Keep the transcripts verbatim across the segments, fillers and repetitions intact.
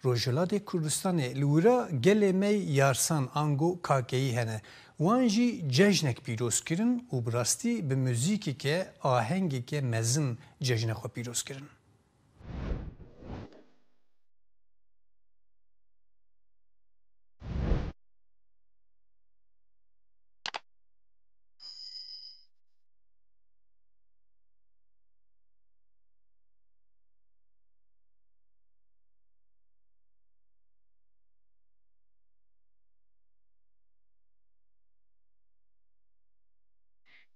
Rojhilatê Kurdistanê li wira gelê me yarsan ango kakeyî hene. Wan jî cejnek pîroz kirin û bi rastî bi muzîkeke, ahengeke mezin cejna xwe pîroz kirin.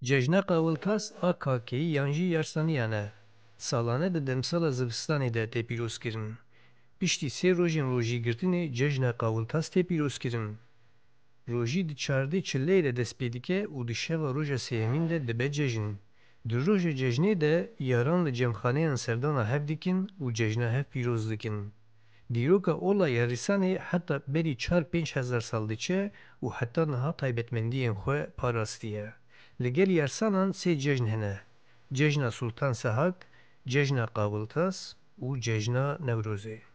Cejna Qawiltas a Kakeyî yan jî Yarsaniyan e. Salane di demsala zivistanê de tê pîrozkirin. Piştî sê rojên rojîgirtinê Cejna Qawiltas tê pîrozkirin. Rojî di çardeh çileyê de dest pê dike û di şeva roja sêyemîn de dibe cejn. Di roja cejnê de yaran li cemxaneyan serdana hev dikin û cejna hev pîroz dikin. Dîroka ola Yarîsanê heta berî çar pênc hezar sal diçe û heta niha taybetmendiyên xwe parastiye. Li gel Yarsanan sê cejn hene, Cejna Sultan Sehak, Cejna Qawiltas û Cejna Newrozê.